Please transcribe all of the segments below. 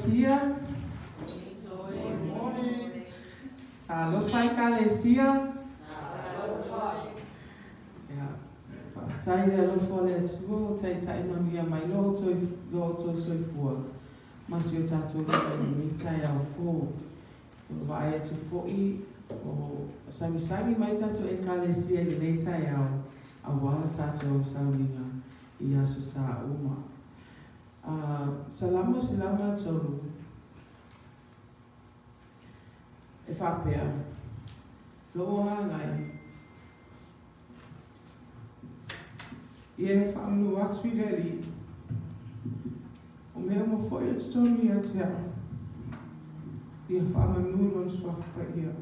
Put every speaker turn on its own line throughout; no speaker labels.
Ekalesia. Talofa Ekalesia. Ia, faafetai i le alofa o le Atua ua taitai manuia mai lo outou soifua ma si o tatou lima i lenei taeao fou. Ua vaai atu foi o sagisagi mai tatou Ekalesia i lenei taeao aua le tatou sauniga i Aso Sa uma. Salamo 103 e faapea, Lou agaga e.
Ia e faamanu atu i le Alii, o mea uma foi o totonu ia te au, ia faamanu Lona Suafa Paia.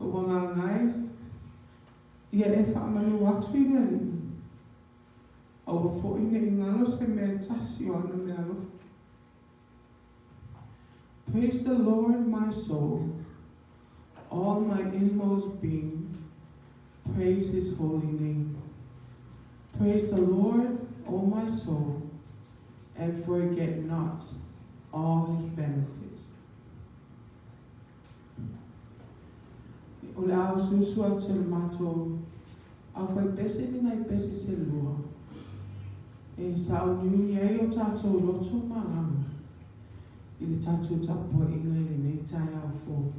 Lou agaga e, ia e faamanu atu i le Alii, aua foi ne i galo se mea e tasi o ana meaalofa. Praise the Lord, my soul, all my inmost being, praise his holy name. Praise the Lord, O my soul, and forget not all his benefits. O le a usuusu atu e le matou aufaipese ni nai pese se lua e sauniuni ai o tatou loto ma agaga i le tatou tapuaiga i lenei taeao fou.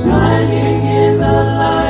Shining in the light.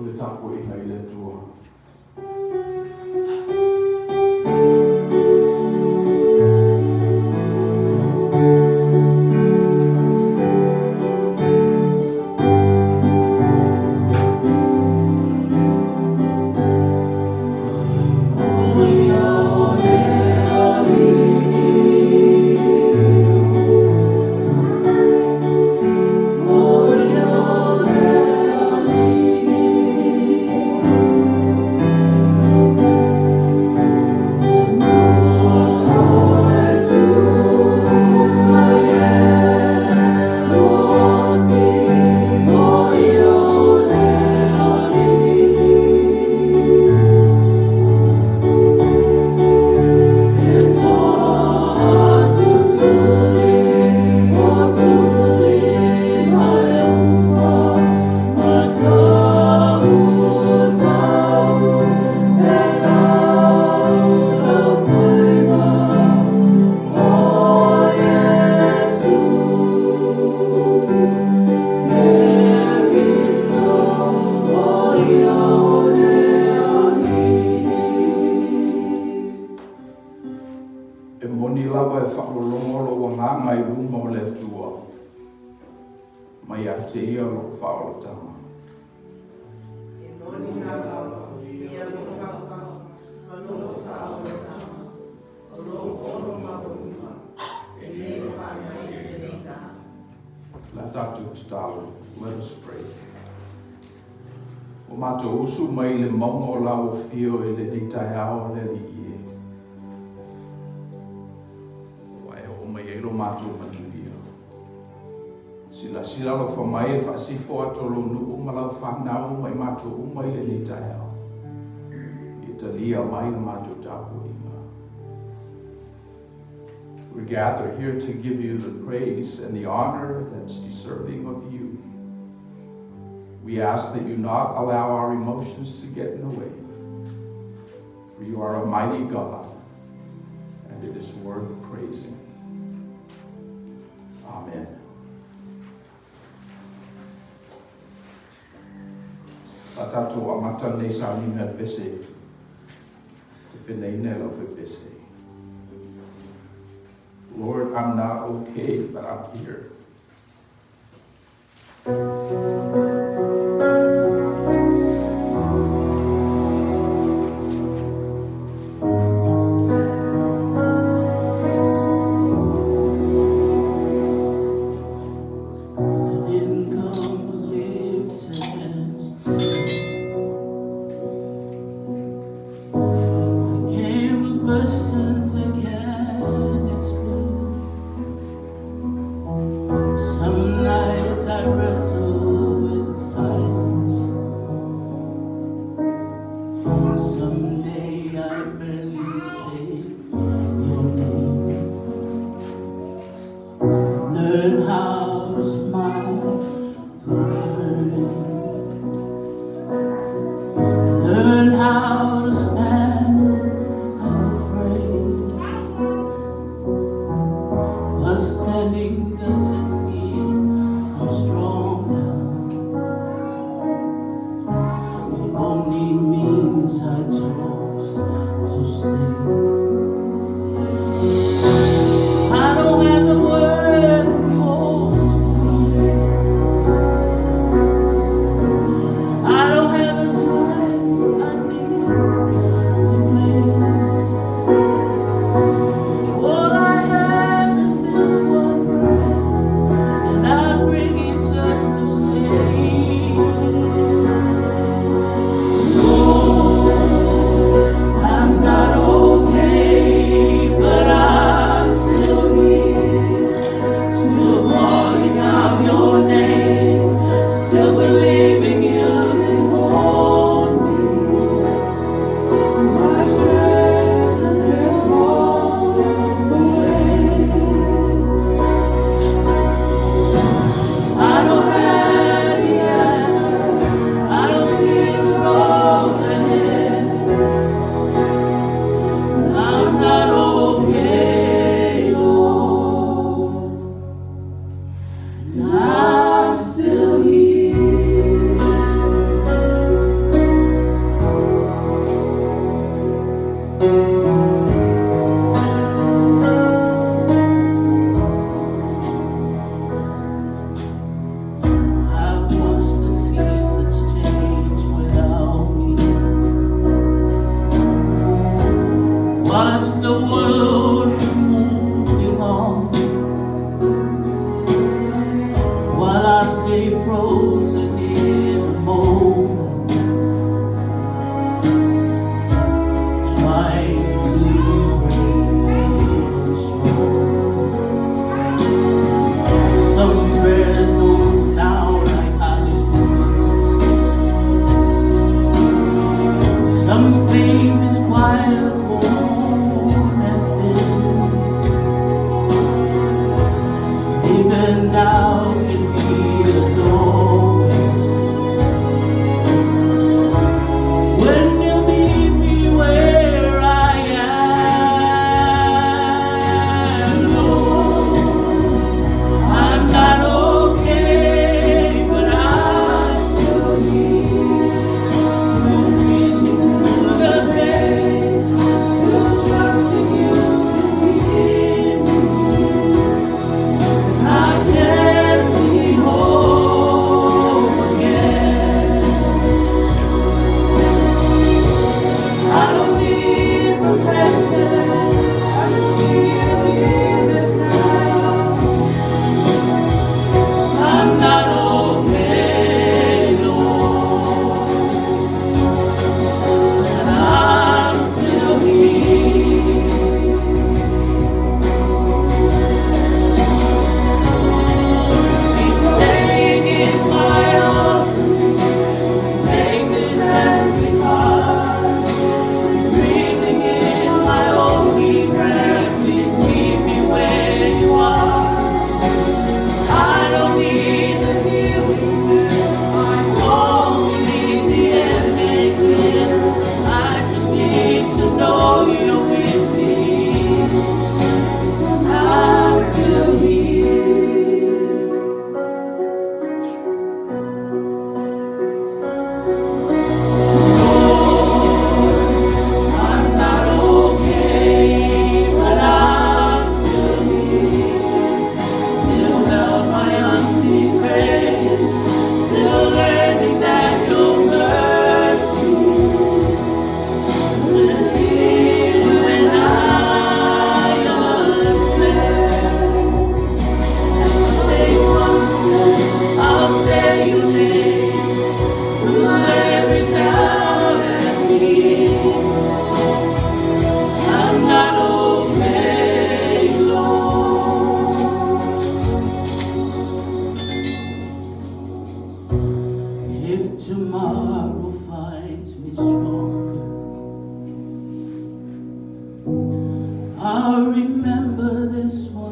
O le tapuaiga i le Atua. E moni lava e faalologo lo'u agaga i luma o le Atua, ma ia te ia lo'u faaolataga.
E moni lava ia lou kaukau ma lou faaolataga, o lou olo ma lou ima, e lē faanaiteteina.
Le a tatou tatalo. Let us pray. Ua matou usu mai i le mauga o lau afio i lenei taeao le Alii e. Ua e oo mai ai lo matou manuia. Silasila alofa mai e faasifo atu o lou nuu ma lau fanau ma i matou uma i lenei taeao. Ia talia mai le matou tapuaiga. We gather here to give you the praise and the honor that's deserving of you. We ask that you not allow our emotions to get in the way. For you are a mighty God, and it is worth praising. Amen. A tatou amata nei sauniga le pese, te penaina e lau faipese. Lord, I'm not okay, but I'm here.
I didn't come to live test. I came with questions I can't explain.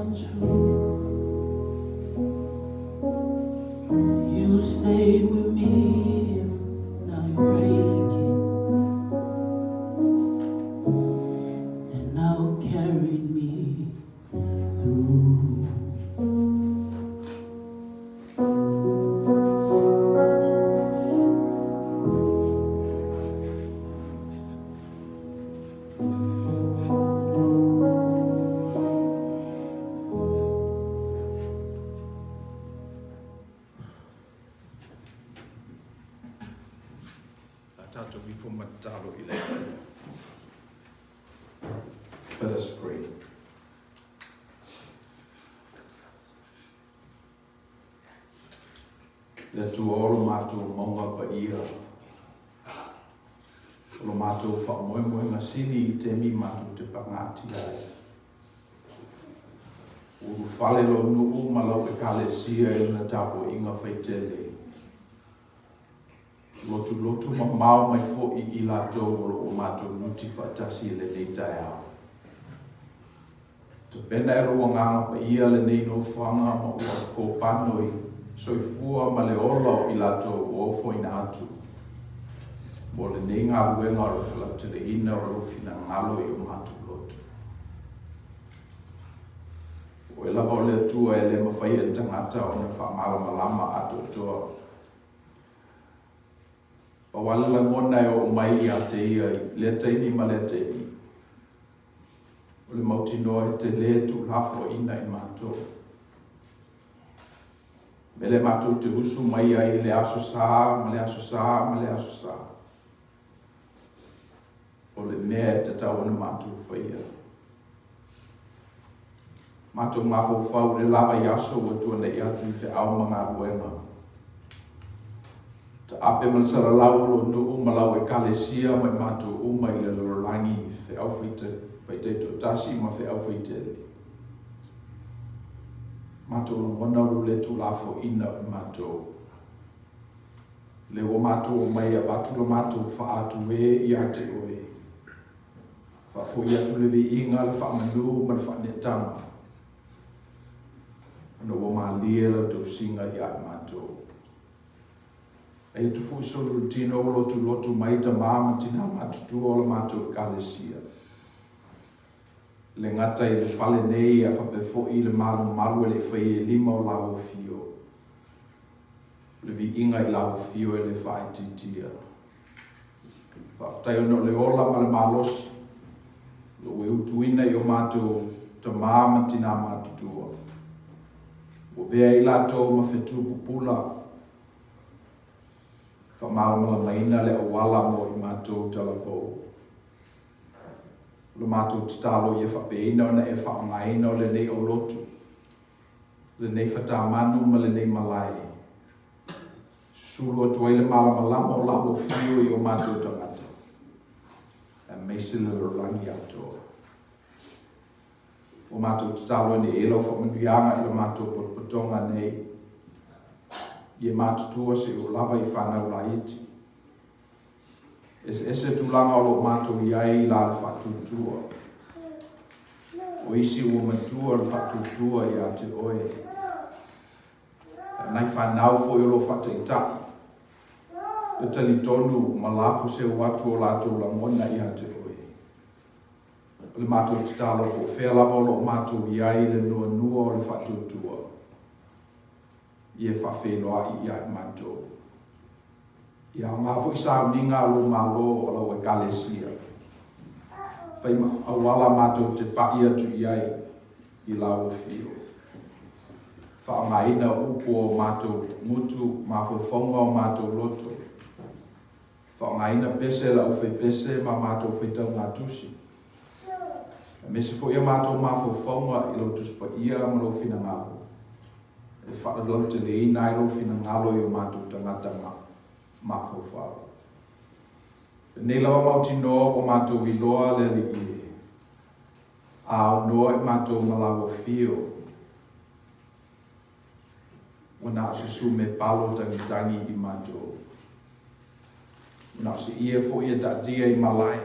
untrue. You stayed with me and I'm breaking, and now carried me through.
A tatou ifo ma tatalo i le Atua. Let us pray. Le Atua o lo matou mauga paia, o lo matou faamoemoega sili i taimi matou te pagatia ai. Ua ulufale lou nuu ma lau Ekalesia i lana tapuaiga faitele. Lotulotu mamao mai foi i latou o lo o matou nuti faatasi i lenei taeao. Tapena e lou Agaga Paia lenei nofoaga ma ua kopano i soifua ma le ola o i latou ua ofoina atu mo lenei galuega o le felauteleina o lou finagalo i o matou loto. O oe lava o le Atua e le mafai e le tagata ona faamalamalama atoatoa. Pau lava le lagona e oo mai ia te ia i lea taimi ma lea taimi, o le mautinoa e tele tuulafoaiina i matou. Mea lea matou te usu mai ai i le Aso Sa ma le Aso Sa ma le Aso Sa, o le mea e tatau ona matou faia. Matou mafaufau i le lava i aso ua tuanai atu i feau ma galuega. Taape ma le salalau o lou nuu ma lau Ekalesia ma i matou uma i le lalolagi i feau faitaitoatasi ma feau faitele. Matou lagona o lou le tuulafoaiina o i matou. Lea ua matou omai e avatu la matou faa-atu e ia te oe. Faafoi atu le viiga, le faamanu ma le faaneetaga, ona ua malie lau tausiga ia i matou. Ai atu foi solu le tino ua lotulotu mai tama ma tina matutua o la matou Ekalesia. Le gata i le fale nei a faapea foi i le malumalu e le i faia i lima o lau afio. Le viiga i lau afio e le faaitiitia. Faafetai ona o le ola ma le malosi o lo o e utuina i o matou tama ma tina matutua. Ua avea ai latou ma fetu pupula, faamalamalamaina le auala mo i matou talavou. O le matou tatalo ia faapeina ona e faaaogaina o lenei aulotu, lenei fatamanu ma lenei malae. Susulu atu ai le malamalama o lau afio i o matou tagata, aemaise le lalolagi atoa. Ua matou tatalo ane e lau faamanuiaga i la matou potopotoga nei, ia matutua se i oo lava i fanau laiti. Eseese tulaga o lo o matou i ai i la le faatuatua. O isi ua matua le faatuatua ia te oe. Nai fanau foi o lo o faataitai e talitonu ma lafo seu atu o latou lagona ia te oe. O le matou tatalo po o fea lava o lo o matou i ai i le nuanua o le faatuatua, ia faafeiloai ia i matou. Ia aoga foi sauniga a lou Malo o lau Ekalesia. Fai ma auala matou te pa'i atu i ai i lau afio. Faaaogaina upu o matou gutu, mafaufauga o matou loto. Faaaogaina pese la aufaipese ma matou faitaugatusi. Aemaise foi a matou mafaufauga i lou Tusi Paia ma lou finagalo, e faalalauteleina ai lou finagalo i o matou tagata mafaufau. Lenei lava mautinoa ua matou iloa le Alii e. A aunoa i matou ma lau afio, ua na o se sume palo tagitagi i matou. Ua na o se ie foi e taatia i malae.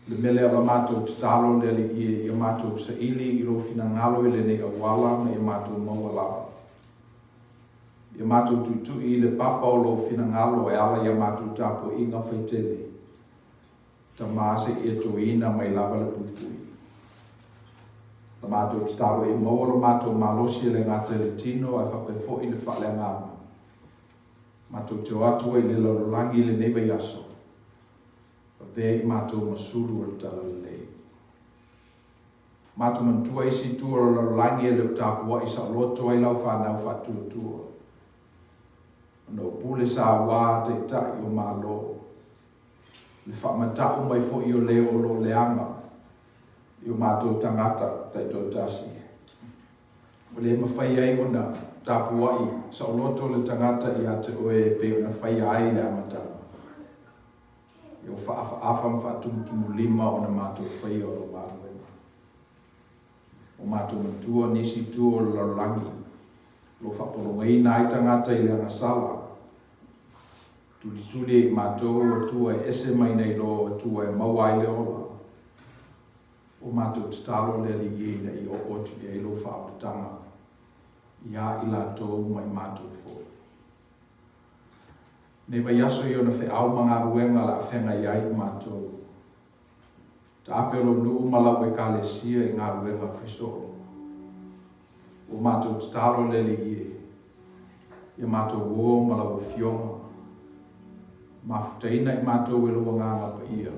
Le mea lea o la matou tatalo le Alii e, ia matou saili i Lou finagalo i lenei auala ma ia matou maua lava. Ia matou tuitui i le papa o Lou finagalo e ala i a matou tapuaiga faitele. Tama seia toina mai lava le puipui. La matou tatalo ia maua lo matou malosi e le gata i le tino ae faapea foi le faaleagaga. Matou te o atu ai i le lalolagi i lenei vaiaso. Avea i matou ma sulu o le Talalelei. Matou manatua isi itu o le lalolagi e le o tapuai saoloto ai lau fanau faatuatua. Ona o pule sauā taitai o Malo. Le faamata'u mai foi o le o lo o leaga i o matou tagata taitoatasi. Ua le mafai ai ona tapuai saoloto le tagata ia te oe e pei ona faia ai i le amataga. Ia ua faaafaafa ma faatumutumulima ona matou faia o lau galuega. Ua matou manatua nisi itu o le lalolagi o lo o faapologaina ai tagata i le agasala. Tulituli e i matou Atua e ese mai nai lo Atua e maua ai le ola. Ua matou tatalo le Alii e ina ia oo atu i ai lou faaolataga iā i latou ma i matou foi. Nei vaiaso i ona feau ma galuega o le a feagai ai i matou. Taape o lou nuu ma lau Ekalesia i galuega faisoo. Ua matou tatalo le Alii e, ia matou uo ma lau Afioga. Mafutaina i matou e lou Agaga Paia.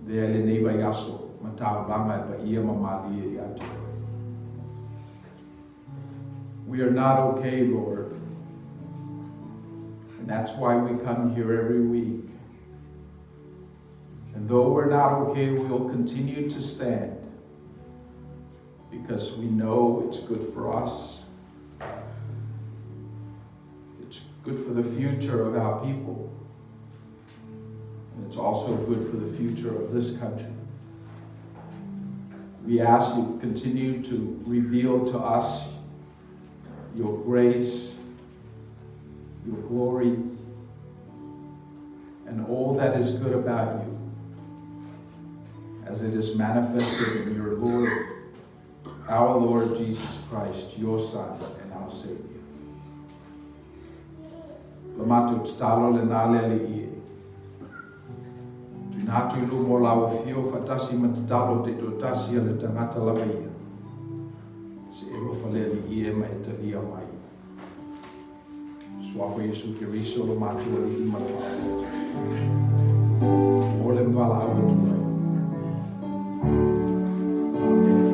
Avea lenei vaiaso ma taulaga e paia ma malie ia te oe. We are not okay, Lord. And that's why we come here every week. And though we're not okay, we'll continue to stand because we know it's good for us. It's good for the future of our people. And it's also good for the future of this country. We ask you continue to reveal to us your grace, your glory, and all that is good about you as it is manifested in your Lord, our Lord Jesus Christ, your Son and our Savior. La matou tatalo lena le Alii e. Tuuina atu i luma o lau Afio faatasi ma tatalo taitoatasi a le tagata lava ia. Se e alofa le Alii e ma e talia mai. Suafa Iesu Keriso lo matou Alii ma le Faaola. O le ma valaau atu ai. Amene.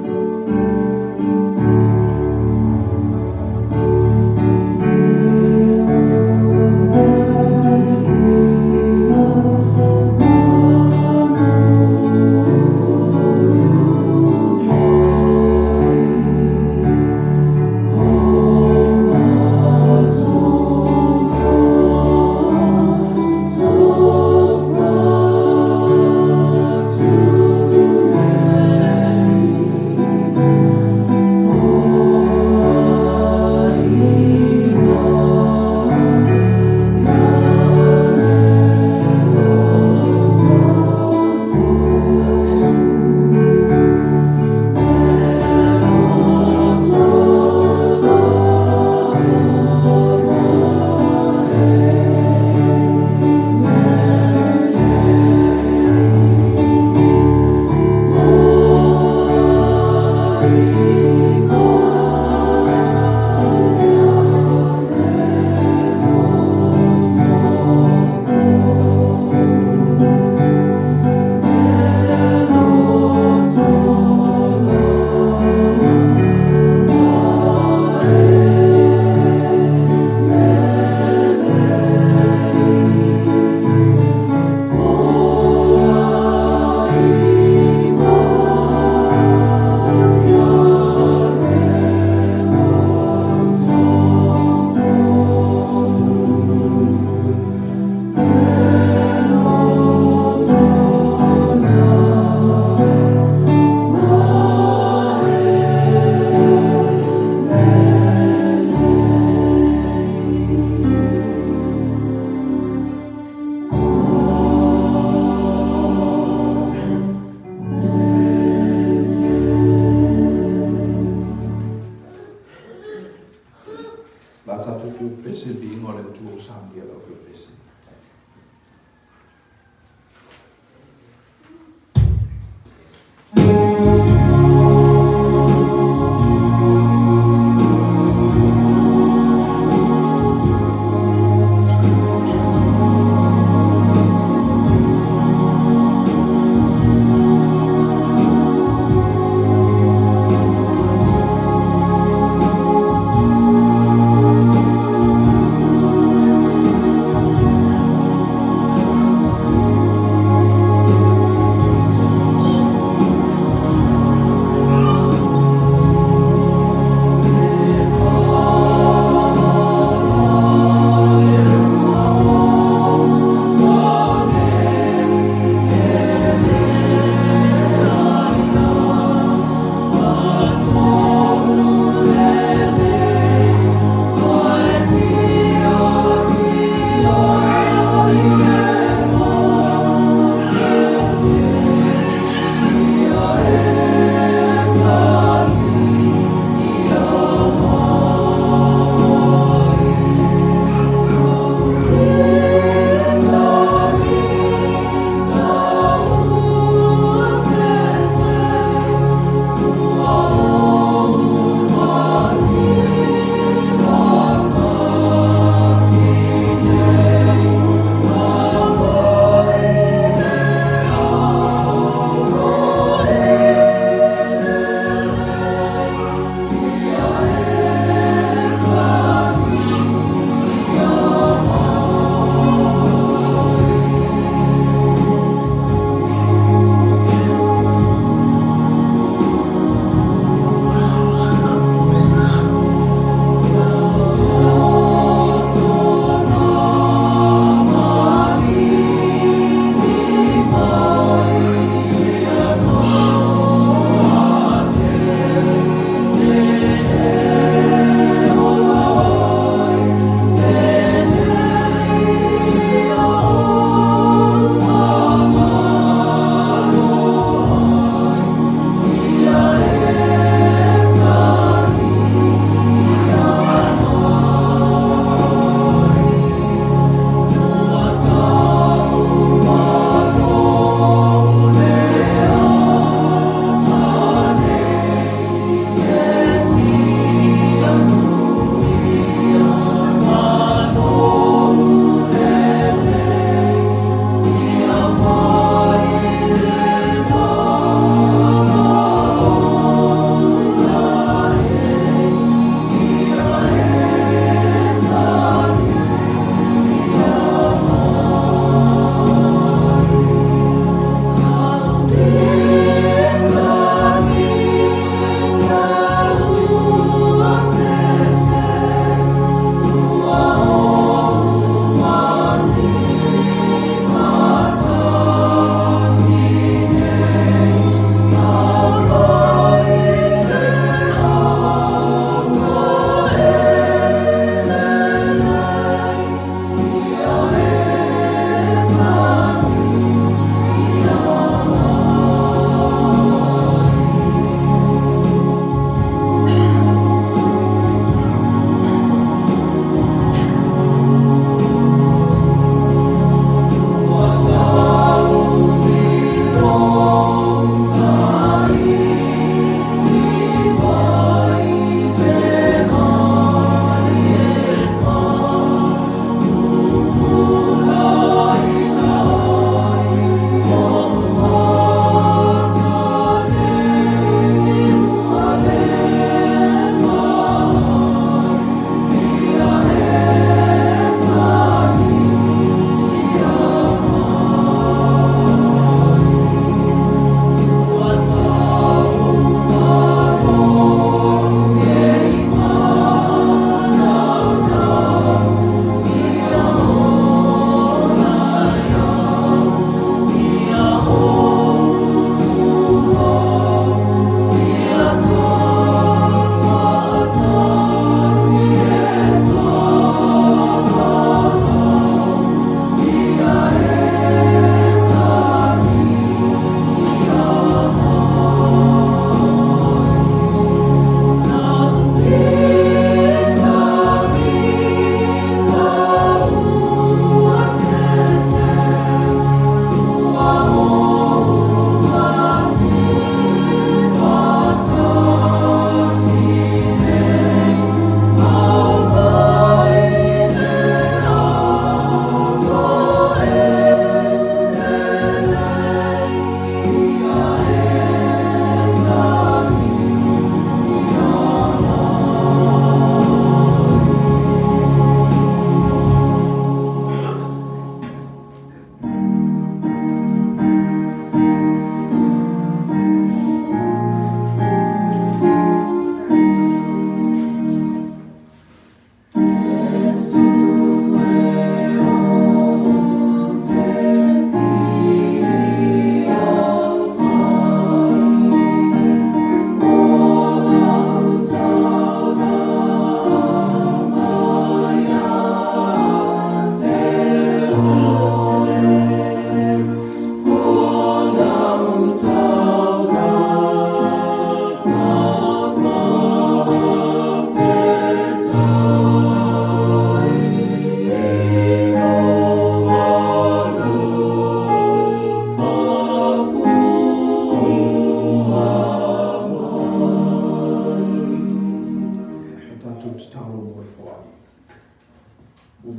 Ese le viiga o le Atua ua saunia e le aufaipese.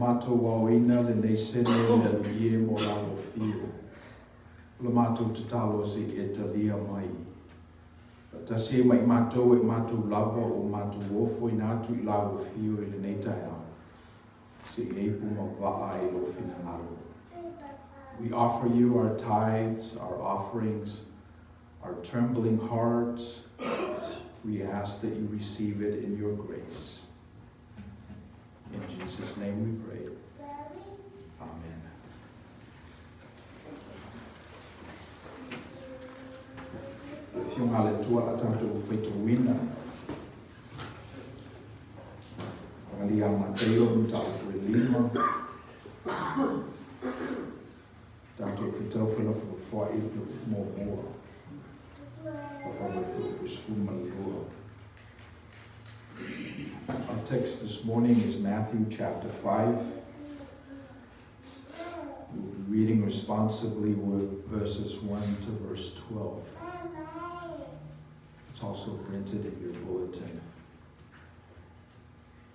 matou aoina lenei sene i le Alii e mo lau afio. O le matou tatalo se i e talia mai. Faatasi ai ma i matou e matou lava ua matou ofoina atu i lau afio i lenei taeao, se i e ipu ma vaa i lou finagalo. We offer you our tithes, our offerings, our trembling hearts. We ask that you receive it in your grace. In Jesus' name we pray. Amen. Le Afioga a le Atua la tatou faitauina. Pagalia Mateo mataupu e lima. Tatou faitau felafolafoai i le muamua. Papa mai fuaiupu 12. Our text this morning is Matthew chapter 5. We'll be reading responsively verses 1 to verse 12. It's also printed in your bulletin.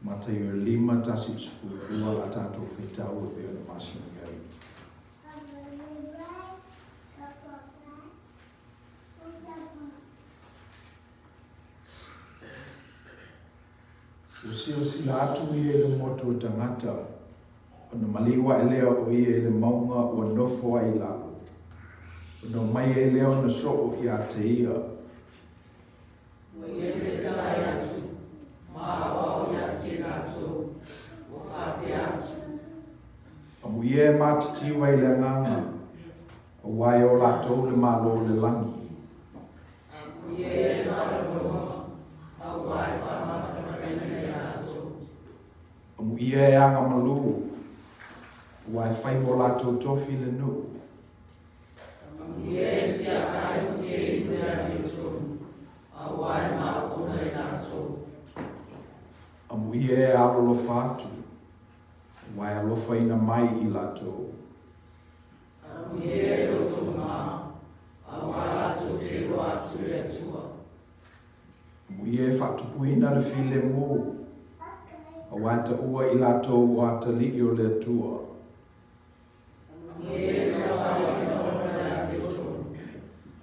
Mataio e lima, tasi i le 12 la tatou faitau e pei ona masani ai. Ua silasila atu ia i le motu o tagata, ona maliu aʻe lea o ia i le mauga ua nofo ai i lalo. Ona omai ai lea ona soo iā te ia.
Ua ia fetalai atu, ma aoao iā te latou, ua faapea atu.
Amuia e matitiva i le agaga, aua e o latou le Malo o le lagi.
Amuia e faanoanoa, aua e faamafanafanaina i latou.
Amuia e agamalu, aua e fai mo latou tofi le nuu.
Amuia e fiakai ma fia inu le amiotonu, aua e maoona i latou.
Amuia e alolofa atu, aua e alofaina mai i latou.
Amuia e loto mama, aua latou te iloa atu i le Atua.
Amuia e faatupuina le filemu, aua e taua i latou o atalii o le Atua.
Amuia e sauaina ona le amiotonu,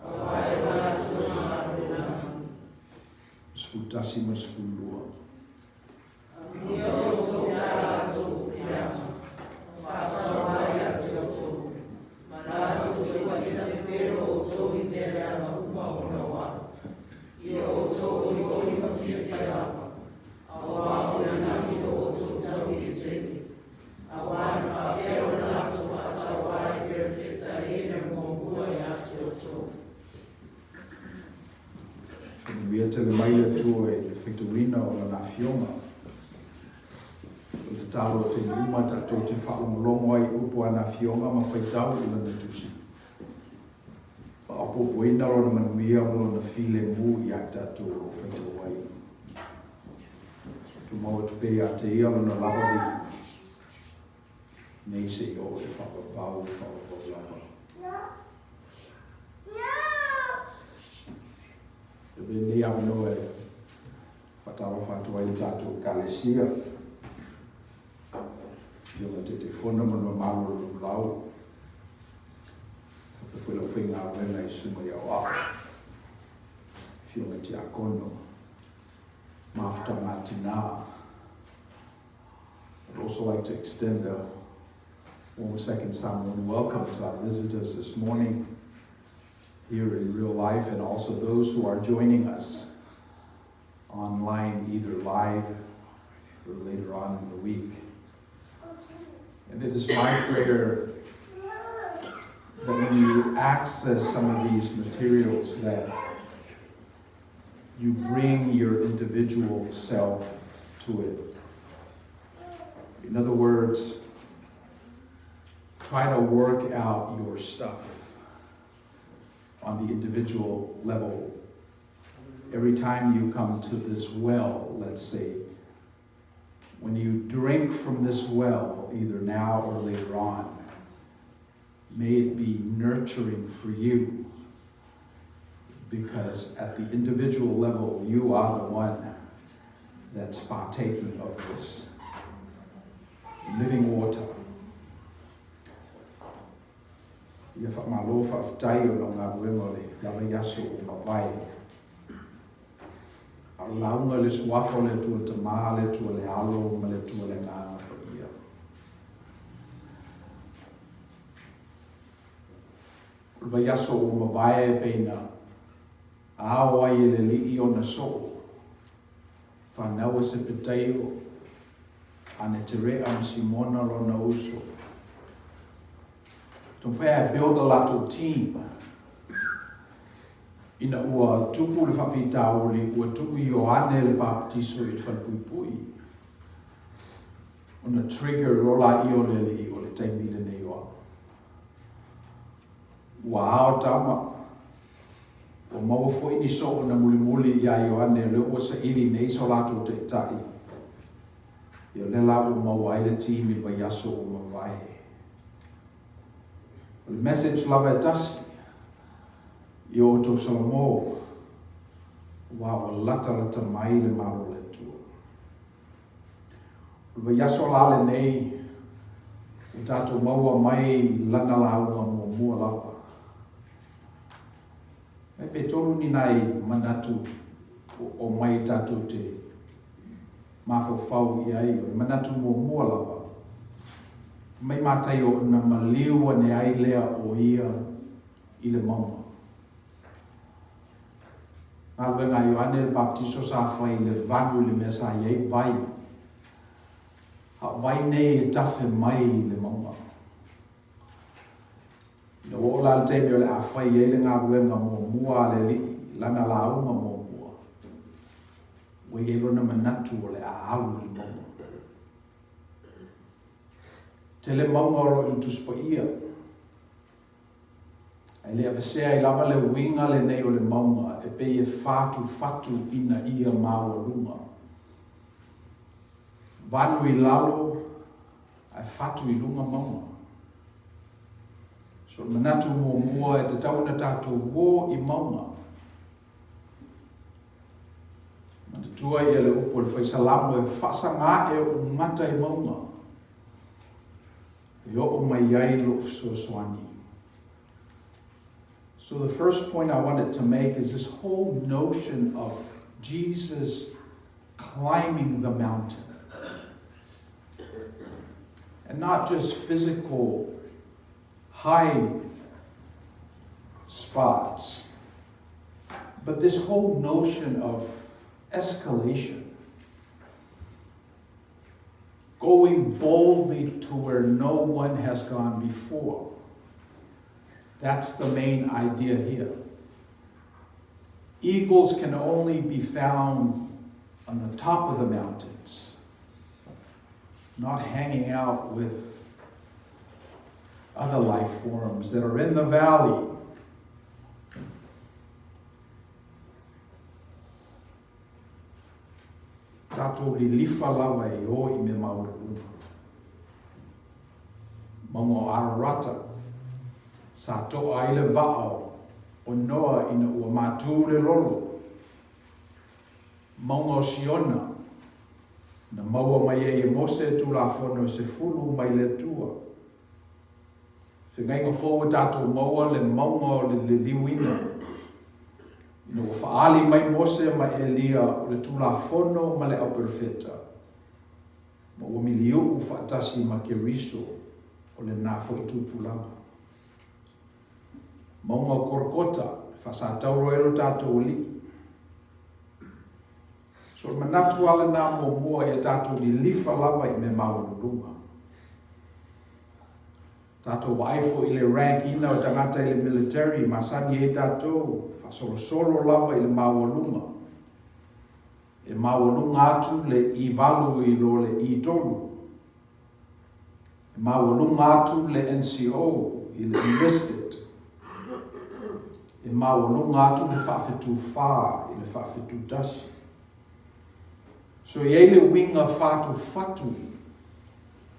aua e o latou le Malo o le lagi.
11 ma le 12.
Amuia outou pe a latou upiama, ma faasaoa ia te outou, ma latou te uaina pepelo outou i mea leaga uma ona o au. Ia outou olioli ma fiafia lava, auā o le lagi lo outou tauietele, auā na faapea ona latou faasaoa i perofeta e na muamua ia te outou.
Faamanuia tele mai le Atua i le faitauina o Lana Afioga. O le tatalo o taimi uma tatou te faalogologo ai i upu a Lana Afioga ma faitau i Lana Tusi. Faaopoopoina Lona manuia ma Lona filemu iā i tatou o lo o faitau ai. Tumau atu pea iā te Ia Lona lava viiga, nei seia oo i le faavavau faavavau lava. E avea lenei avanoa e faatalofa atu ai i le tatou Ekalesia, Afioga i le Taitaifono ma le mamalu o le lulau, faapea foi le aufaigaluega i Suma i Aoao, Afioga i Tiakono, Mafutaga a Tinā. I'd also like to extend a warm second Samoan welcome to our visitors this morning here in real life and also those who are joining us online, either live or later on in the week. And it is my prayer that when you access some of these materials that you bring your individual self to it. In other words, try to work out your stuff on the individual level. Every time you come to this well, let's say, when you drink from this well, either now or later on, may it be nurturing for you, because at the individual level, you are the one that's partaking of this. Living water. Ia faamalo faafetai ona o galuega o le lavaiaso ua mavae. A o le lauga i le Suafa o le Atua le Tama, le Atua le Alo ma le Atua le Agaga Paia. O le vaiaso ua mavae e pei na ao ai e le Alii ona soo, fanau a Sepetaio, Aneterea ma Simona lona uso. Taumafai lava e build a latou team ina ua tupu le faafitauli ua tuu Ioane le Papatiso i le falepuipui ona trigger loa laia o le Alii o le taimi lenei o au. Ua ao tama, ua maua foi ni soo na mulimuli ia Ioane o lea ua saili nei so latou taitai. Ia o lea la ua maua ai le team i le vaiaso ua mavae. O le message lava e tasi, ia outou salamo, aua ua latalata mai le Malo o le Atua. O le vaiaso la lenei, ua tatou maua mai lana lauga muamua lava. Mai pe tolu ni nai manatu o mai tatou te mafaufau i ai. O le manatu muamua lava, mai Mataio na maliu ane ai lea o ia i le mauga. Galuega a Ioane le Papatiso sa fai i le vanu i le mea sa i ai vai. A o vai nei e tafe mai i le mauga. Ina ua oo la le taimi o le a fai ai le galuega muamua a le Alii, lana lauga muamua, ua i ai lona manatu o le a alu i le mauga. Tele mauga o lo o i le Tusi Paia. Ae le avesea ai lava le uiga lenei o le mauga e pei e fatufatu ina ia maualuga. Vanu i lalo ae fatu i luga mauga. So o le manatu muamua e tatau ona tatou uo i mauga. Manatua ia le upu a le Fai Salamo e faasaga ae ou mata i mauga. E oo mai ai lou fesoasoani. So the first point I wanted to make is this whole notion of Jesus climbing the mountain. And not just physical high spots, but this whole notion of escalation. Going boldly to where no one has gone before. That's the main idea here. Eagles can only be found on the top of the mountains, not hanging out with other life forms that are in the valley. Tatou lilifa lava e o i mea maualuluga. Mauga o Ararata, sa toa ai le vaa o Noa ina ua matū le lolo. Mauga o Siona, na maua mai ai e Mose Tulafono e sefulu mai le Atua. Fegaiga fou ua tatou maua le mauga o le liliuina, ina ua faaali mai Mose ma Elia o le Tulafono ma le Auperofeta, ma ua miliu'u faatasi ma Keriso o lena foi tupulaga. Mauga o Korokota, e faasatauro ai lo tatou Alii. So o le manatu lava lena muamua ia tatou lilifa lava i mea maualuluga. Tatou vaai foi i le rank ina o tagata i le military, masani ai tatou, faasolosolo lava i le maualuga. E maualuga atu le I8 i lo le I3. E maualuga atu le NCO i le enlisted. E maualuga atu le faafetu fa i le faafetu tasi. So e i ai le uiga fatufatu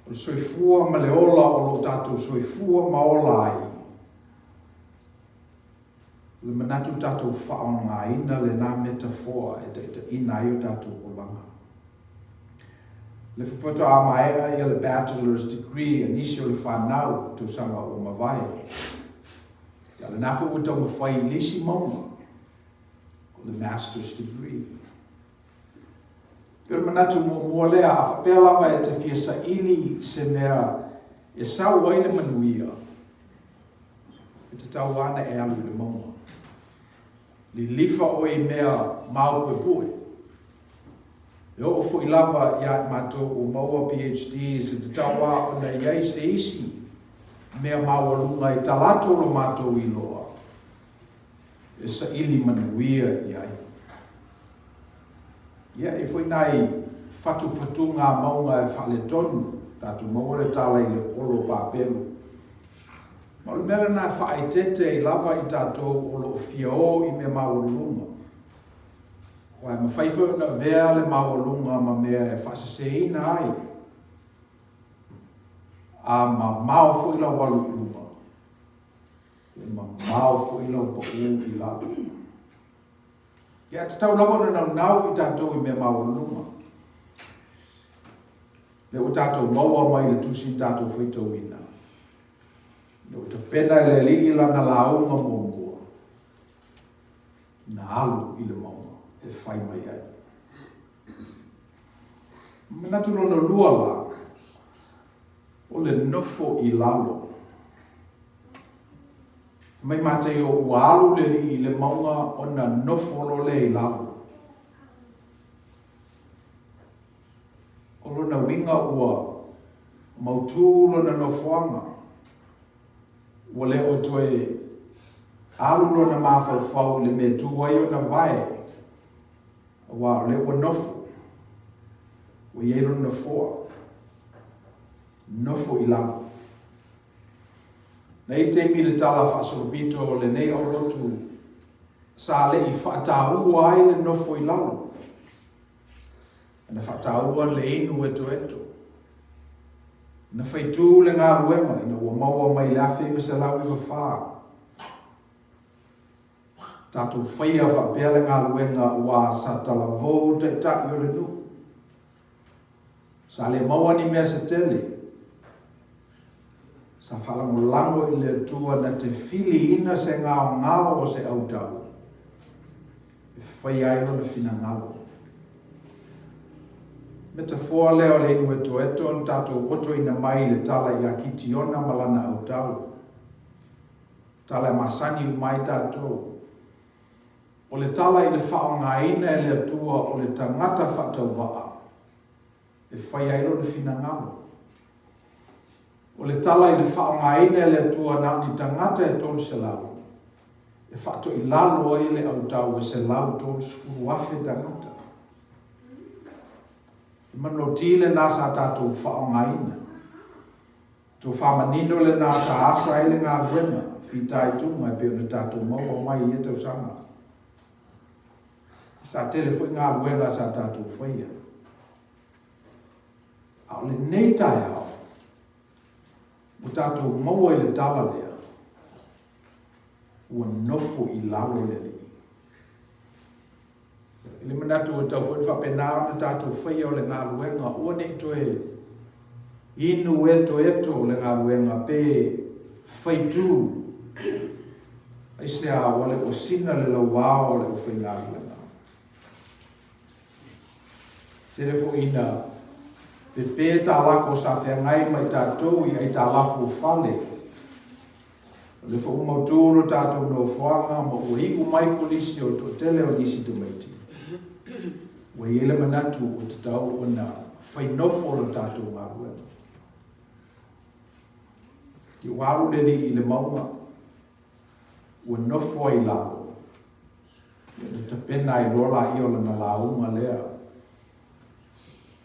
o le soifua ma le ola o lo tatou soifua ma ola ai. O le manatu tatou faaaogaina lena metafoa e taitaiina ai o tatou olaga. Le faatoa maea ia le Bachelor's Degree a nisi o le fanau i tausaga ua mavae. Ia lena foi ua taumafai i le isi mauga, o le Master's Degree. Pei o le manatu muamua lea, a faapea lava e te fia saili se mea e sau ai le manuia, e tatau lava ona e alu i le mauga. Lilifa oe i mea maopuepue. E oo foi lava ia i matou ua maua PhDs, e tatau lava ona i ai se isi mea maualuga i talaatu o lo matou iloa e saili manuia i ai. Ia, e foi nai fatufatuga a mauga e faaletonu, tatou maua le tala i le olo papelu. Ma o le mea lena e faaeteete ai lava i tatou o lo o fia o i mea maualuluga. Aua e mafai foi ona avea le maualuga ma mea e faaseseina ai, a mamao foi lau alu i luga, e mamao foi lau paū i lalo. Ia, tatau lava ona naunau i tatou i mea maualuluga. Lea ua tatou maua mai le tusi na tatou faitauina. Ina ua tapena e le Alii lana lauga muamua, na alu i le mauga e fai mai ai. Manatu lona lua la, o le nofo i lalo. Fai mai Mataio ua alu le Alii i le mauga ona nofo loa lea i lalo. O lona uiga ua mautū lona nofoaga, ua le o toe alu lona mafaufau i le mea e tu ai ona vae, aua o lea ua nofo, ua i ai lona nofoa, nofo i lalo. Na i ai taimi i le tala faasolopito o lenei aulotu sa le i faataua ai le nofo i lalo. Na faataua le inu etoeto. Na faitū le galuega ina ua maua mai le 1994. Tatou faia faapea le galuega aua sa talavou taitai o le nuu. Sa le maua ni mea se tele. Sa faalagolago i le Atua na te filiina se gaogao o se autau e faia ai lona finagalo. Metafoa lea o le inu etoeto na tatou otoina mai i le tala ia Kitiona ma lana autau. Tala e masani uma ai tatou. O le tala i le faaaogaina e le Atua o le tagata faatauvaa e fai ai lona finagalo. O le tala i le faaaogaina e le Atua na o ni tagata e 300 e faatoilalo ai le autau e 130,000 tagata. E manulauti lena sa tatou faaaogaina. Tofa manino lena sa asa ai le galuega fitaituga e pei ona tatou maua mai i ia tausaga. Sa tele foi galuega sa tatou faia. A o lenei taeao, ua tatou maua i le tala lea, ua nofo i lalo le Alii. I le manatu ua tatau foi ona faapena ona tatou faia o le galuega, aua ne i toe inu etoeto le galuega pe faitū aisea ua le ua sina le lauao o le aufaigaluega. Tele foi ina pepe talako sa feagai ma i tatou i aitalafu o fale. O lea foi ua mautū lo tatou nofoaga ma ua iu mai kolisi o le toatele o nisi tamaiti. Ua i ai le manatu ua tatau ona fai nofo lo tatou galuega. I ua alu le alii i le mauga, ua nofo ai i lalo, ona tapena ai loa laia o lana lauga lea.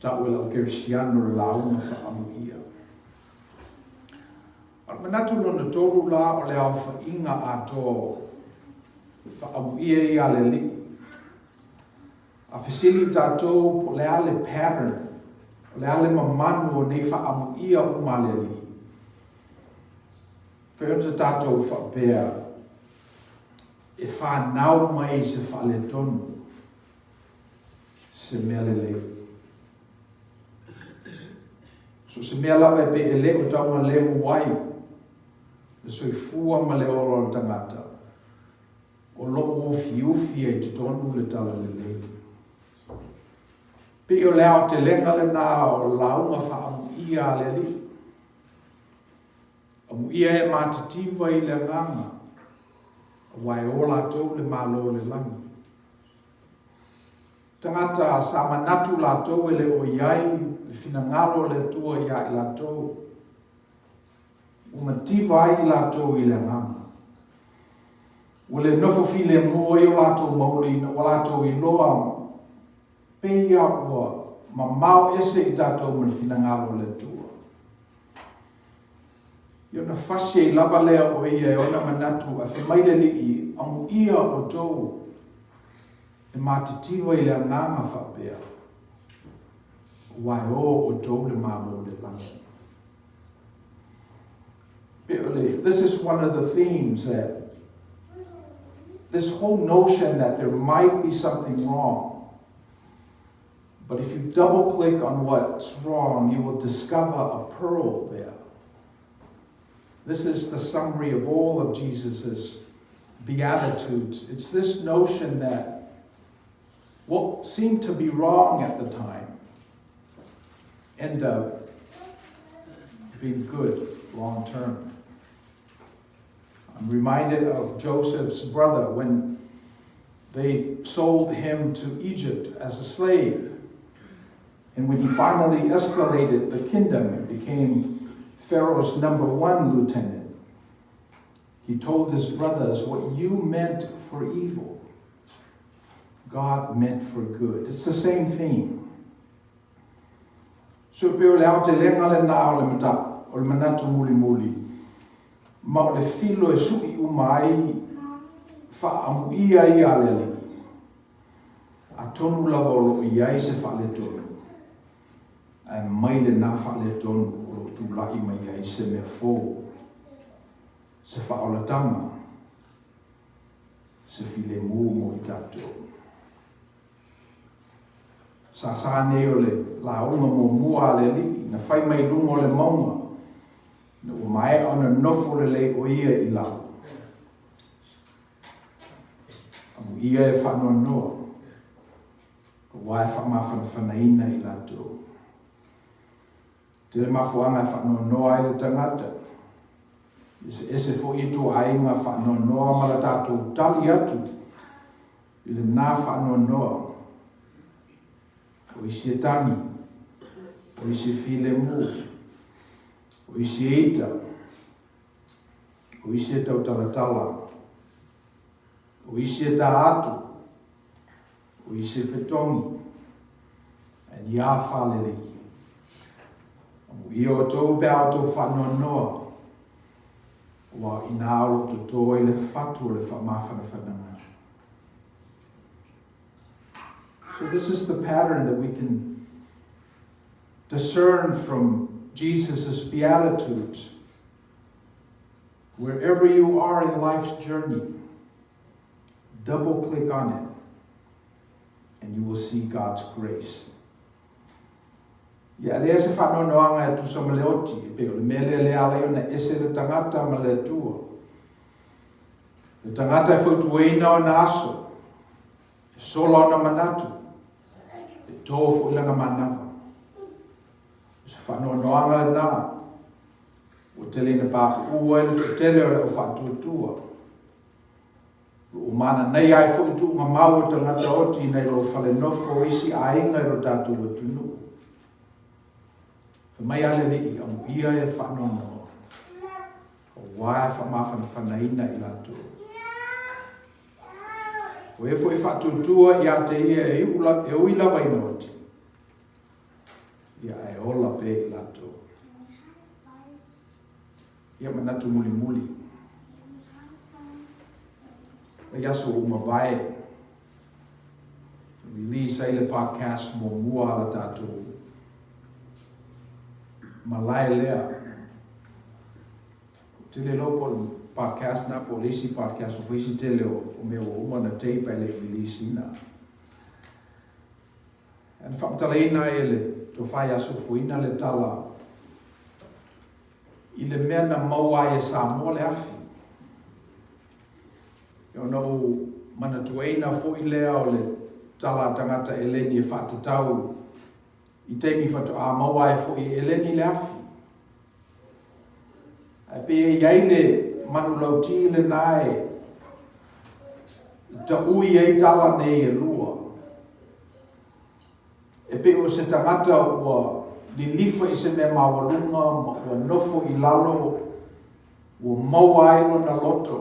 Tau e lau kerisiano le lauga faaamuia. A o le manatu lona tolu la o le aofaiga atoa faaamuia ia a le Alii. A fesili tatou po o le a le pattern, o le a le mamanu o nei faaamuia uma a le Alii. Fai ona tatou faapea e fanau mai se faaletonu se mea lelei. So o se mea lava e pei e le o taugalemu ai le soifua ma le ola o le tagata, o lo o ufiufi ai i totonu le talalelei. Pei o le aotelega lena o le lauga faaamuia a le Alii. Amuia e matitiva i le agaga, aua e o latou le Malo o le lagi. Tagata sa manatu latou e le o i ai le finagalo o le Atua ia i latou. Ua mativa ai i latou i le agaga. Ua le nofo filemu ai o latou mauli ina ua latou iloa pei a ua mamao ese i tatou ma le finagalo o le Atua. Ia ona fasi ai lava lea o ia e ona manatu ae fai mai le Alii, Amuia outou e matitiva i le agaga faapea, aua e o outou le Malo o le lagi. This is one of the themes that this whole notion that there might be something wrong. But if you double click on what's wrong, you will discover a pearl there. This is the summary of all of Jesus's Beatitudes. It's this notion that what seemed to be wrong at the time end up being good long term. I'm reminded of Joseph's brother when they sold him to Egypt as a slave. And when he finally escalated the kingdom and became Pharaoh's number one lieutenant, he told his brothers, What you meant for evil, God meant for good. It's the same theme. So pei o le aotelega lena o le mata, o le manatu mulimuli, ma o le filo e suʻi uma ai faaamuia ia a le Alii. Atonu lava o lo o i ai se faaletonu, ae mai lena faaletonu o lo o tulaʻi mai ai se mea fou, se faaolataga, se filemu mo i tatou. Sāsā nei o le lauga muamua a le Alii, na fai mai i luga o le mauga, ina ua maea ona nofo lelei ʻo ia i lalo. Amuia e faanoanoa, aua e faamafanafanaina i latou. Tele mafuaaga e faanoanoa ai le tagata. Eseese foi ituaiga faanoanoa ma le tatou tali atu i lena faanoanoa. O isi e tagi, o isi e filemu, o isi e ita, o isi e tautalatala, o isi e tā atu, o isi e fetogi, ae ni a faalelei. Amuia outou pe a outou faanoanoa, aua o i ina o lo o totō ai le fatu o le faamafanafanaga. So this is the pattern that we can discern from Jesus' Beatitudes. Wherever you are in life's journey, double click on it and you will see God's grace. Ia lea se faanoanoaga e tusa ma le oti, e pei o le mea lea le ala ai ona ese le tagata ma le Atua. Le tagata e fautuaina ona aso, e sola ona manatu, e tō foi lana manava. O se faanoanoaga lena, ua tele ina papuʻu ai le toatele o le au faatuatua. Ua ou mananaia ai foi tuuga mau o tagata oti nai lo fale nofo o isi aiga i lo tatou atunuu. Fai mai a le Alii, amuia e faanoanoa, aua e faamafanafanaina i latou. O e foi e faatuatua ia te ia e, e ui lava ina oti, ia ae ola pea i latou. Ia manatu mulimuli. Vaiaso ua mavae, release ai le podcast muamua a le tatou malae lea. Ou te le iloa po o le podcast na po o le isi podcast o fai si tele o mea ua uma ona tape ae le i release ina. Ae na faamatalaina ai e le Tofa ia Sofoina le tala. i le mea na maua ai e Samoa le afi. Ona ou manatuaina foi lea o le tala a tagata eleni e faatatau i taimi faatoa maua ai foi e eleni le afi. Ae pei e i ai le manulauti lena e taui ai tala nei e lua. E pei o se tagata ua lilifa i se mea maualuga ma ua nofo i lalo, ua maua ai lona loto,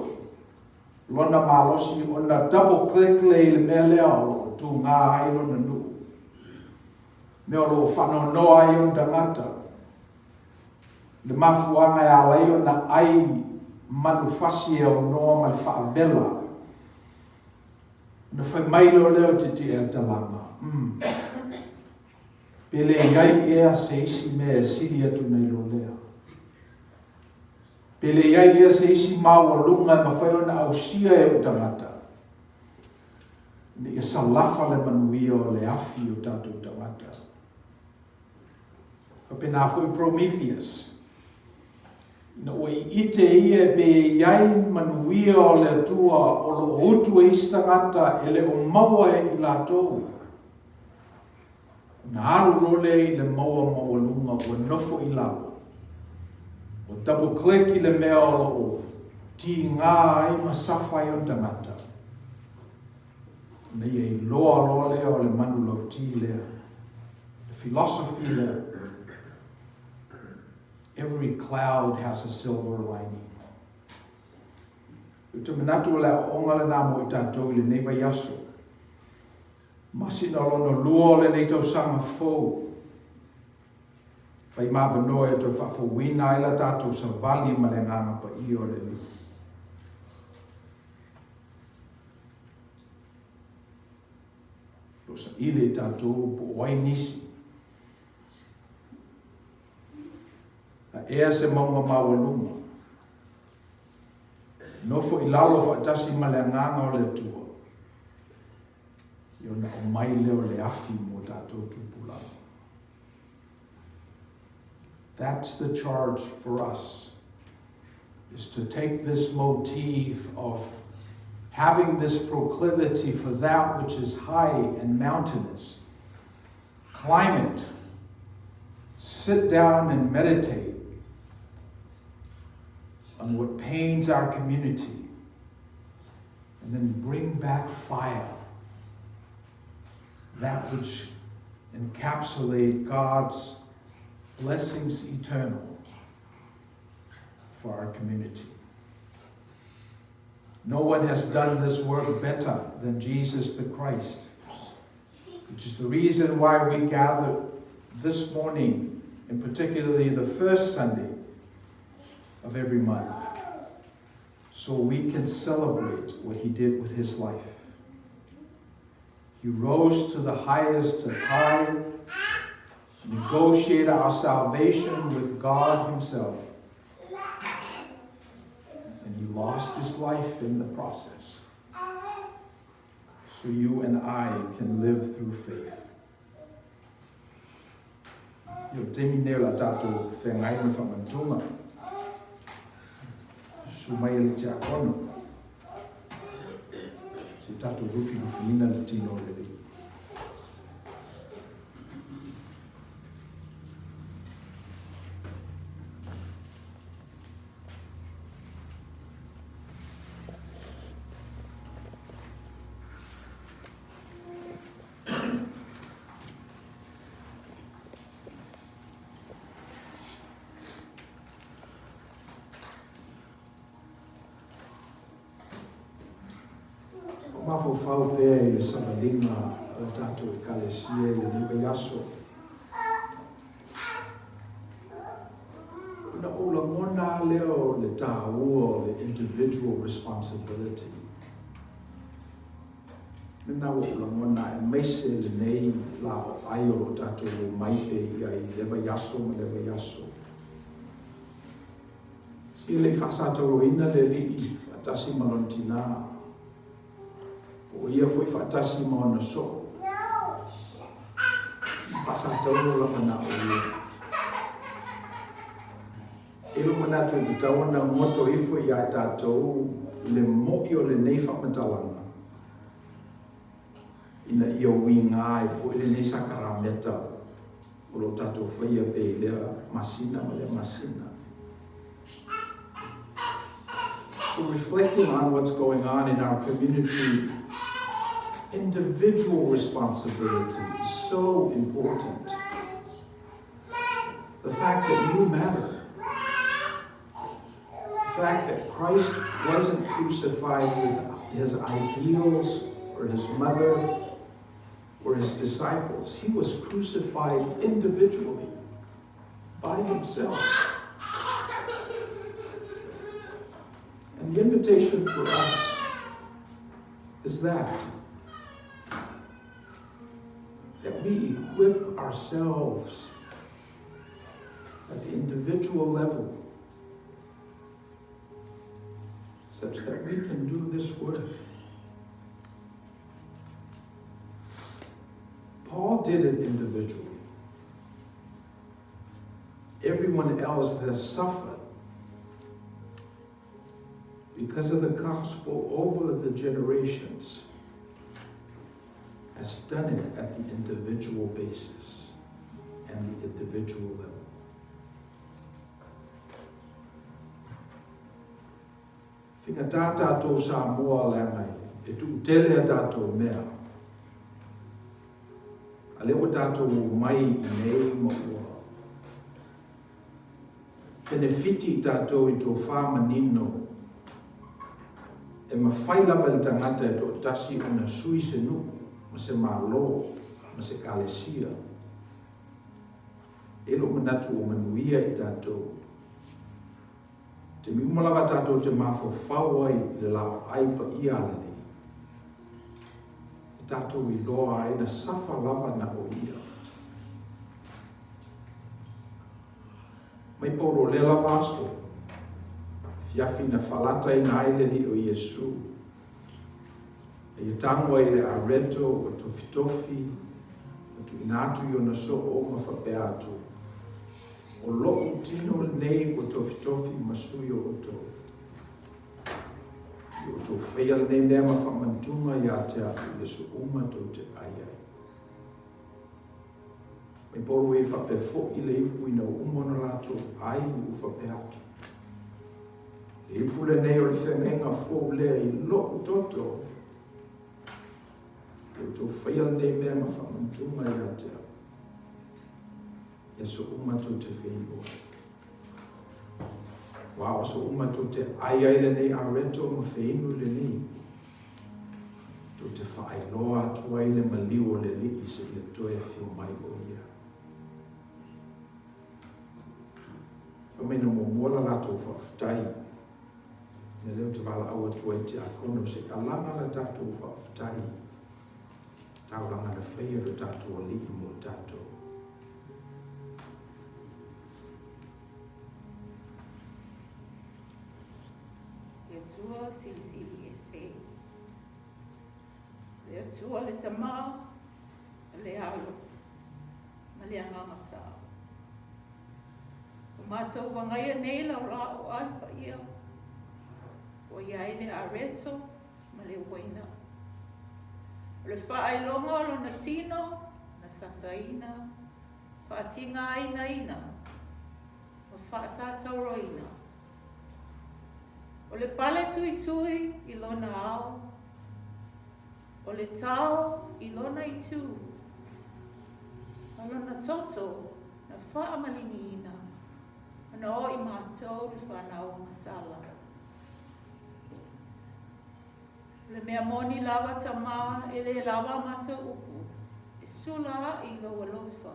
lona malosi ona double click lea i le mea lea o lo o tugā ai lona nuu, mea o lo o faanoanoa ai ona tagata, le mafuaaga e ala ai ona ai manufasi e aunoa ma le faavela. Ona fai mai loa lea o Titiʻeatalaga, Umm. Pe le i ai ea se isi mea e sili atu nai lo lea? Pe le i ai ea se isi maualuga e mafai ona ausia e ou tagata, ina ia salafa le manuia o le afi o tatou tagata? Faapena foi Prometheus. Ina ua iite ia e pei e i ai manuia o le Atua o lo o utu e isi tagata e le o maua e i latou, ona alu loa lea i le maua maualuga ua nofo i lalo, ua double click i le mea o lo o tigā ai ma safa ai ona tagata, ona ia iloa loa lea o le manulauti lea, le philosophy lea. Every cloud has a silver lining. Ou te manatu o le aoaoga lenā mo i tatou i lenei vaiaso. Masina lona lua o lenei tausaga fou. Fai ma avanoa e toe faafouina ai la tatou savali ma le Agaga Paia o le Alii. Lo saili e tatou po o ai nisi. A ea se mauga maualuga. Nofo i lalo faatasi ma le Agaga o le Atua, ia ona aumai lea o le afi mo tatou tupulaga. That's the charge for us, is to take this motif of having this proclivity for that which is high and mountainous, climb it, sit down and meditate on what pains our community, and then bring back fire, that which encapsulate God's blessings eternal for our community. No one has done this work better than Jesus the Christ, which is the reason why we gather this morning, and particularly the first Sunday of every month, so we can celebrate what he did with his life. He rose to the highest of high, negotiated our salvation with God himself, and he lost his life in the process so you and I can live through faith. I o taimi nei o la tatou feagai ma whamantunga. Susu mai e le tiakono. Se tatou lufilufiina le tino o le Alii. O mafaufau pea i le savaliga a le tatou Ekalesia i lenei vaiaso. Ona ou lagona lava lea o le taua o le individual responsibility. Lena ua ou lagona aemaise lenei lā o ai o lo o tatou omai pea i ai i lea vaiaso ma lea vaiaso. Se le i faasatauaina le Alii faatasi ma lona tinā, po o ia foi faatasi ma ona soo. Na faasatauro lava na o ia. E i ai lou manatu e tatau ona goto ifo iā tatou le moʻi o lenei faamatalaga ina ia uiga ai foi lenei sakarameta o lo o tatou faia pea i lea masina ma lea masina. So reflecting on what's going on in our community, individual responsibility is so important. The fact that you matter. The fact that Christ wasn't crucified with his ideals or his mother or his disciples. He was crucified individually by himself. And the invitation for us is that that we equip ourselves at the individual level such that we can do this work. Paul did it individually. Everyone else that has suffered because of the gospel over the generations has done it at the individual basis and the individual level. Faigata tatou Samoa leaga e tuutele a tatou mea. A lea ua tatou omai i inei ma ua penefiti tatou i tofa manino e mafai lava e le tagata e toatasi ona sui se nuu ma se Malo ma se Ekalesia. E i ai lou manatu ua manuia i tatou. Taimi uma lava tatou te mafaufau ai i le laoai paia a le Alii, e tatou iloa ai na safa lava na o Ia. Mai paulo lea lava aso, afiafi na falataina ai le Alii o Iesu, a ia tago ai i le areto ua tofitofi, ma tuuina atu i ona soo ma faapea atu, O loʻu tino lenei ua tofitofi ma sui o outou. I outou faia lenei mea ma faamantuga iā te au i aso uma tou te ʻai ai. Mai polo e faapea foʻi le ipu ina ua uma ona latou ʻai ua faapea atu, Le ipu lenei o le feagaiga fou lea i loʻu toto, i outou faia lenei mea ma faamantuga iā te au. I aso uma tou te feiloai. Aua o aso uma tou te ʻai ai lenei areto ma feinu lenei, tou te faailoa atu ai le maliu o le Alii seia toe afio mai o Ia. Fai mai na muamua la latou faafetai, mea lea ou te valaau atu ai i tiakono se i alaga la tatou faafetai. Taulaga na faia e lo tatou Alii mo tatou.
Le Atua Silisili Ese. Le Atua le Tama, le Alo, ma le Agaga Sa. Ua matou agaia nei lau laoai paia, ua i ai le areto ma le uaina. O le faailoga o lona tino na sasaina, faatigainaina ma faasatauroina. O le pale tuitui i lona ao, o le tao i lona itu, ma lona toto na faamaliniina ona o i matou le whanau o Masala. O le mea moni lava Tamā e lē lava a matou upu e sula aʻi lou alofa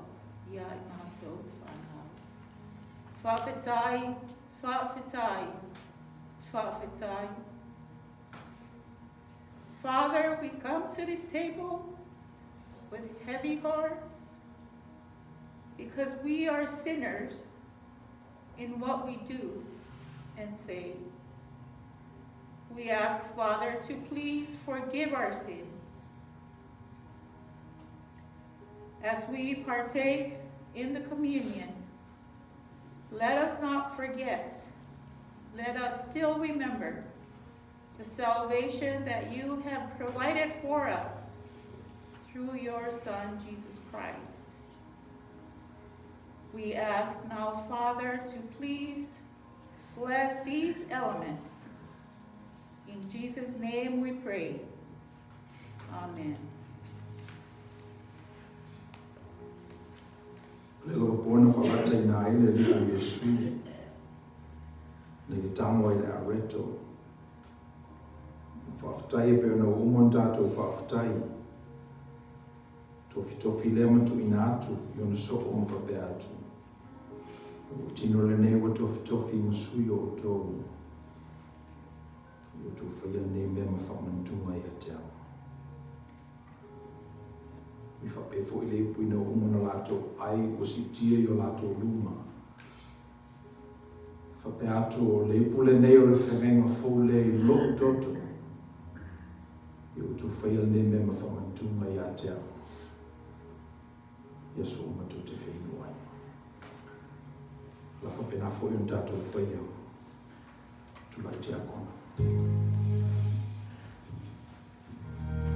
iā i matou le whanau. Faafetai, faafetai, faafetai. Father, we come to this table with heavy hearts because we are sinners in what we do and say. We ask, Father, to please forgive our sins. As we partake in the communion, Let us not forget, let us still remember the salvation that you have provided for us through your Son, Jesus Christ. We ask now, Father, to please bless these elements. In Jesus' name we pray. Amen.
Le lava pona whakata i nā ele li o Iesu. Nei e tango i le areto. Whaaftai e pe ona umon tātou whaaftai. Tofi tofi lea matu ina atu, i ona soko ma whapea atu. O tino le nei wa tofi tofi ma sui o tō. I o tō whaia nei mea ma whamantunga i a te ao. I whapea fo i le ipu ina umona lātou ai o sitia i o lātou luma. Whapea atu o le ipu le nei o le wharenga fou le i lou toto. I o tō whaia nei mea ma whamantunga i a te ao. Ia so uma tō te whainu ai. La whapena fo i un tātou whaia. Tūlai te akona.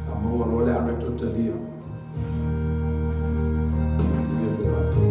A maua loa le areto talia. Ia le latou.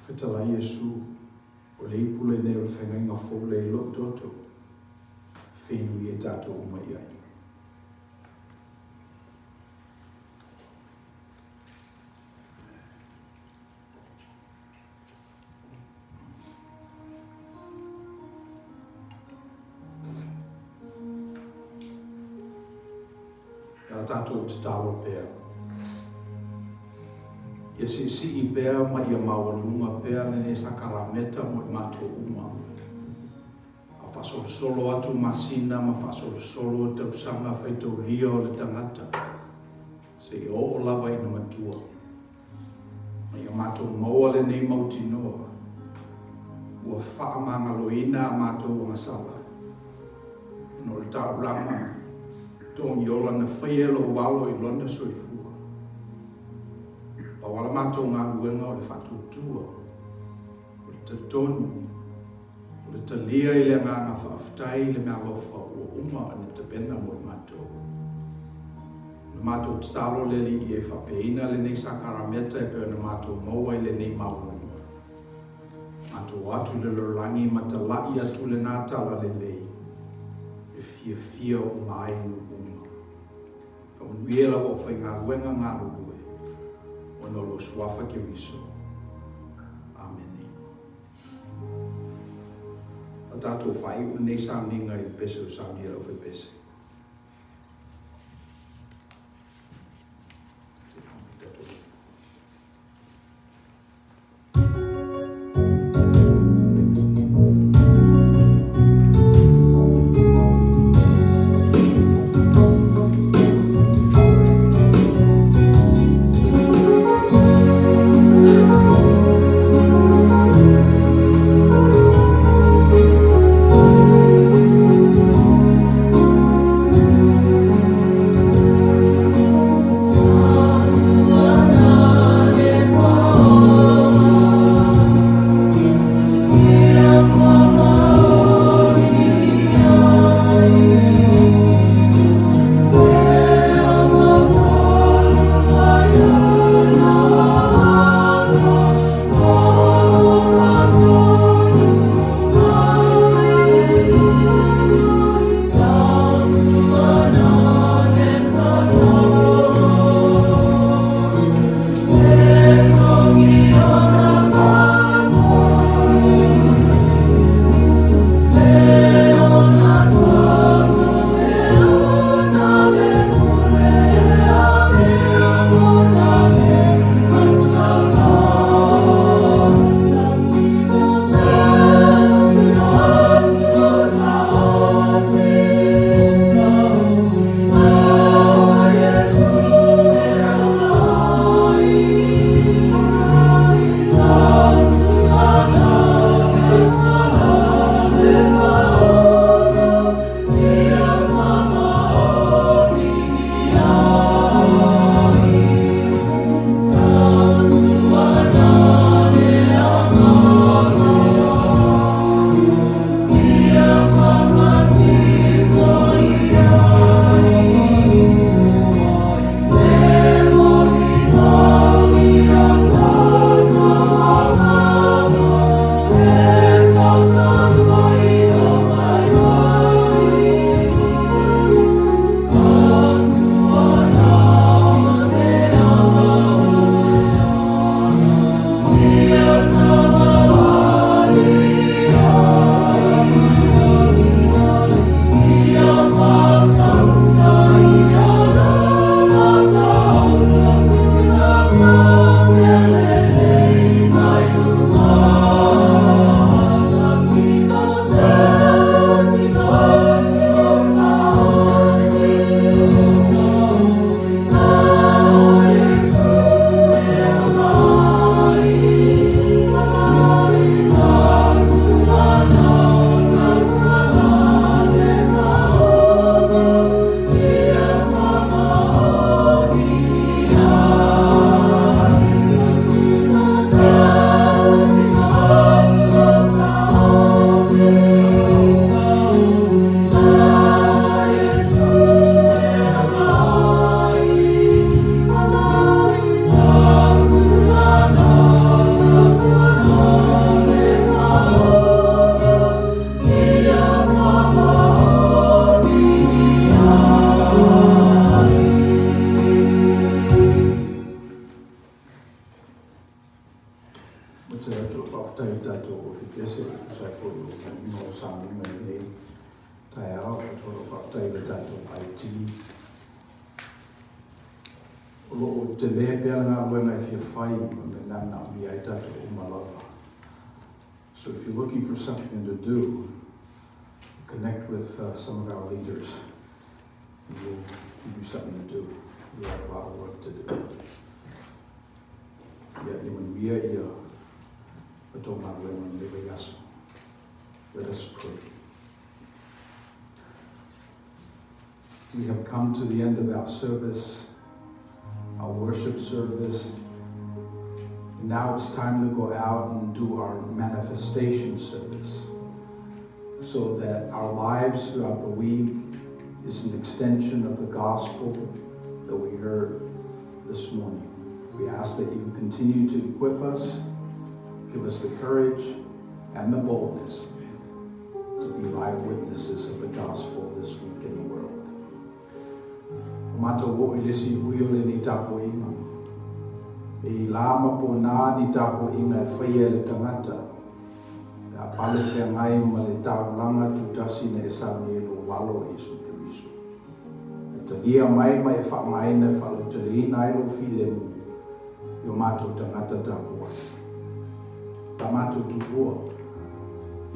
Fetala Iesu, o le ipu le nei o le whaingainga fou le i lou toto. fenuia tatou uma i ai. Ia tatou tatalo pea. Ia siisii pea ma ia maualuga pea lenei sakarameta mo i matou uma. A faasolosolo atu masina ma faasolosolo tausaga faitaulia o le tagata, seia oo lava ina matua. Ma ia matou maua lenei mautinoa, ua faamagaloina a matou agasala, ona o le taulaga togiola na faia e lou Alo i lona soifua. Pau lava la matou galuega o le faatuatua, o le talitonu, o le talia i le agaga faafetai i le meaalofa ua uma ona tapena mo i matou. O le matou tatalo le Alii e faapeina lenei sakarameta e pei ona matou maua i lenei maualuga. Matou o atu i le lalolagi ma talai atu lena talalelei e fiafia uma ai nuu uma. Faamanuia lau aufaigaluega galulue ona o lou Suafa Keriso. Amene. A tatou faaiu lenei sauniga i le pese o saunia e le aufaipese. tatou ofipese e tusa ai foi o viiga o sauniga i lenei taeao. E avatu lau faafetai i le tatou IT. O lo o tele pea le galuega e fia fai ma mea na manaomia ai tatou uma lava. So if you're looking for something to do, connect with some of our leaders and we'll give you something to do. We have a lot of work to do. Ia, ia manuia ia la tou galuega i lenei vaiaso. Let us pray. We have come to the end of our service, our worship service. And now it's time to go out and do our manifestation service so that our lives throughout the week is an extension of the gospel that we heard this morning. We ask that you continue to equip us, give us the courage and the boldness to be live witnesses of the gospel this week in the world. Ua matou oo i le isi ui o lenei tapuaiga. E i lā ma ponā ni tapuaiga e faia e le tagata pe a pale feagai ma le taulaga tutasi na e sauni ai lou alo o Iesu Keriso. E talia mai ma e faaaogaina e faalauteleina ai lou filemu i o matou tagata tapuai. Ta matou tuua,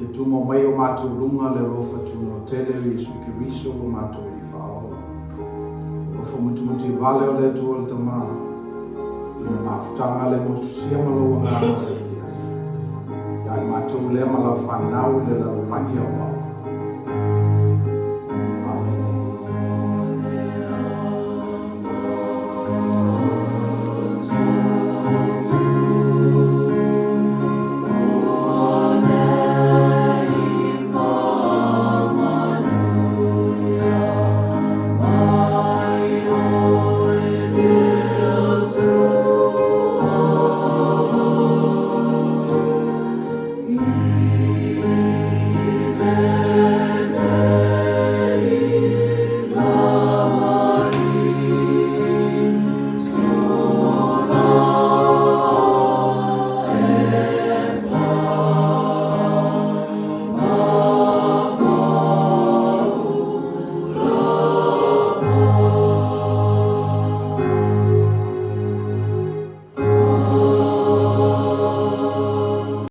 ia tumo mai o matou luga le alofa tunoa tele o Iesu Keriso lo matou Alii Faaola. Alofa mutimuti vale o le Atua le Tama, i Lona mafutaga le motusia ma lou Agaga Paia, ia i matou lea ma lau fanau i le lalolagi aoao.